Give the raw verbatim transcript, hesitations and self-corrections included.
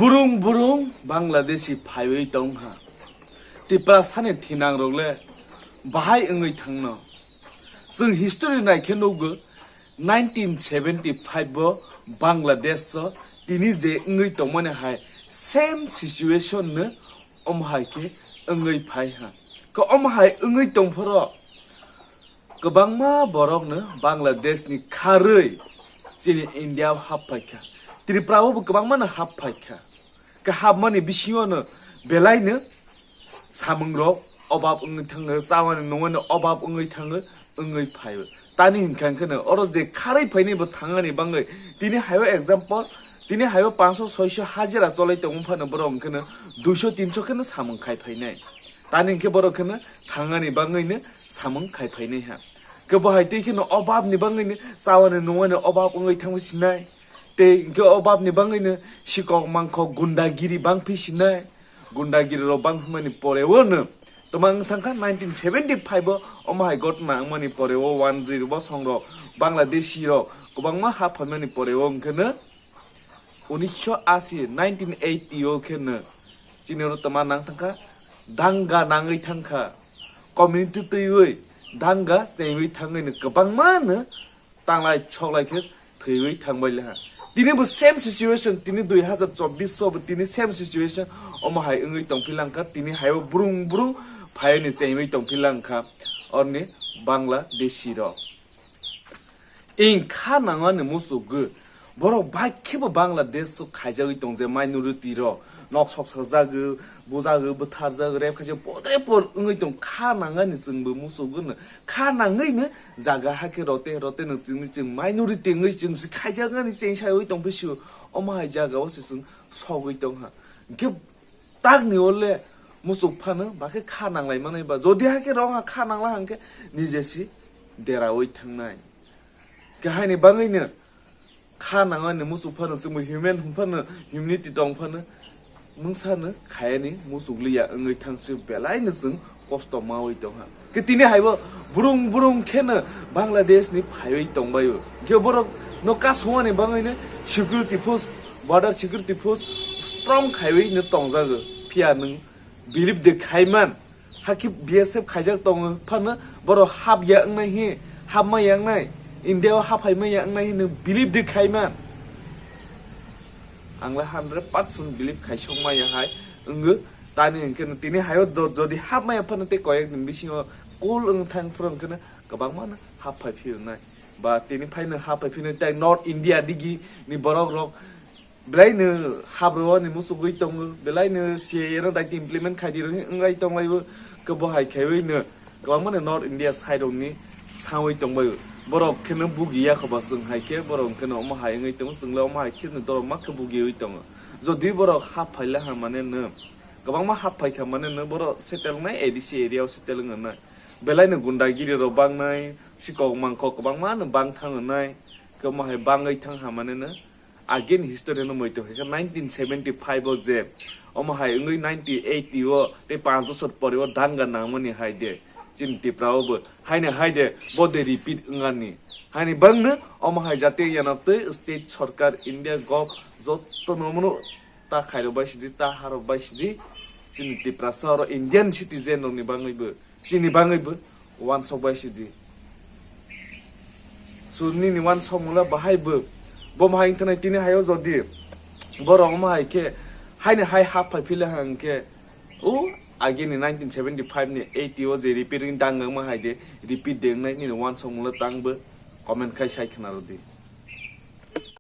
Burung burung Bangladeshi phaiwi tongha. Tiprasani thinangrokle bahai wngwi thangno. Chwng history naikhe nukgo, nineteen seventy five bo Bangladesh o tini je wngwi tongmani hai same situation no omo hai khe wngwi phai ha. Ko omo hai wngwi tongphoro kwbangma borokno Bangladesh ni kharwi chini India o hap phaikha, Tripura o bo kwbangma no hap phaikha. Khe hapmani bisingo no belai no samung rok obab wngwi thango, chawani nungmani obab wngwi thango, wngwi phaio. Tani hinkha khe no oro je kharwi phainai bo thangani bangwi tini haio example, tini haio pancho soicho hajira cholai tongmung phano borok hwnkhe no duiso tinso khe no samung khai phainai. Tani hinkhe borok khe no thangani bangwi no samung khai phainai ha. Khe bo hai twi khe no obab ni bangwi no chawani nungmani obab wngwi thangwi sinai. Tei hinkhe obab ni bangwi no sikok mangkok gundagiri bangphi sinai. Gundagiri rok bangphimani pore o no twma wng thangkha nineteen seventy five o omo hai gotna wngmani pore o one zero bosong rok Bangladeshi rok kwbangma ha phaimani pore o hwnkhe no unisho ashi, nineteen eighty o khe no chini oro twma nang thangkha, danga nangwi thangkha, community twiwi danga chengwi thangwi no kwbangma no tanglai choklai khe thwiwi thangbai laha. Tini bo same situation, tini dui hazar chobbish o bo tini same situation omo hai wngwi tongphi langkha, tini haibo brung brung phaiwi ni chengwi tongphi langkha orni Bangladeshi rok. Ing kha nangani muchugwi borok bai khe bo Bangladesh o khaijagwi tong je minority rok nok sok sajagwi, bujagwi, bwtharjagwi, rep khaijak podre por wngwi tong kha nangani chwngbo muchugwi no kha nangwi no jaga hakhe rote rote no chwngni chwng minority wngwi chwng se khaijagani cheng saiwi tong phisiyo omo hai jaga o se chwng sogwi tong ha. Hinkhe takni o le muchuk phano bakhe kha nanglai manai ba, jodi hakhe rong ha kha nangla hangkhe nije si derawi thangnai. Khe haini bangwi no kha nangani muchuk phano chwngbo human hwn phano humanity tong phano mungsa no khayani muchuk liya wngwi thangsi belai no chwng kosto mawi tongha. Khe tini haibo burung burung kheno Bangladesh ni phaiwi tongbaio. Khe borok no kasungani bangwi no security force, border security force strong khaiwi no tongjago. Phiya nwng believe de khaiman, hakhe B S F khaijak tongo phano borok hap ya wngnai he, hap ma ya wngnai, India o haphai ma ya wngnai he nwng believe de khaiman. Ang le hundred percent believe khaisok ma ya hai wngwi. Tani hinkhe no tini hayo jo-, jodi hap maya phano tei koyek ni bisingo cool wng thang phuru hinkhe no kwbangma no hap phai phirnai. Ba tini phaino hap phai phirnai tei North India digi ni borok rok belai no hap rwani muchugwi tongo, belai no C A A no daiti implement khai di rwni wngwi tonglaio. Khe bo hai khaiwi no kwbangma no North India side rok ni sangwi tongbaio. Borok kheno bugi ya khoba chwng hai khe borok kheno omo hai wngwi tongo, chwng le omo hai khe no dorok ma khe bugiwi tongo. Jodi borok hap phaila ha mane no, kwbangma hap phaikha mane no borok settle wngnai A D C area o settle wng wngnai. Belai no gundagiri rok bangnai, sikok mangkok kwbangma no bang thang wngnai. Khe omo hai bangwi thang ha mane no again history no moi tong kha nineteen seventy five o je omo hai wngwi nineteen eighty o tei panch bosor pore o danga nangmani hai de chini Tripura o bo haino hai de bo de repeat wngani. Haini bangno omo hai jatiya yana tei state sorkar India gov jotto no mano ta khairok bai sidi, ta harok bai sidi, chini Tiprasa oro Indian citizen rokni bangwibo, chini bangwibo wansok bai sidi. So nini wansok mula bahai bo, bo mahai wngthanai tini hayo jodi borok omo hai khe haini hai hap phai phila hang khe o agini nineteen seventy five ni eighty o je repeat wngwi dang wngma hai de repeat de wngnai nini wansok mula tang bo comment khai sai khna rw di.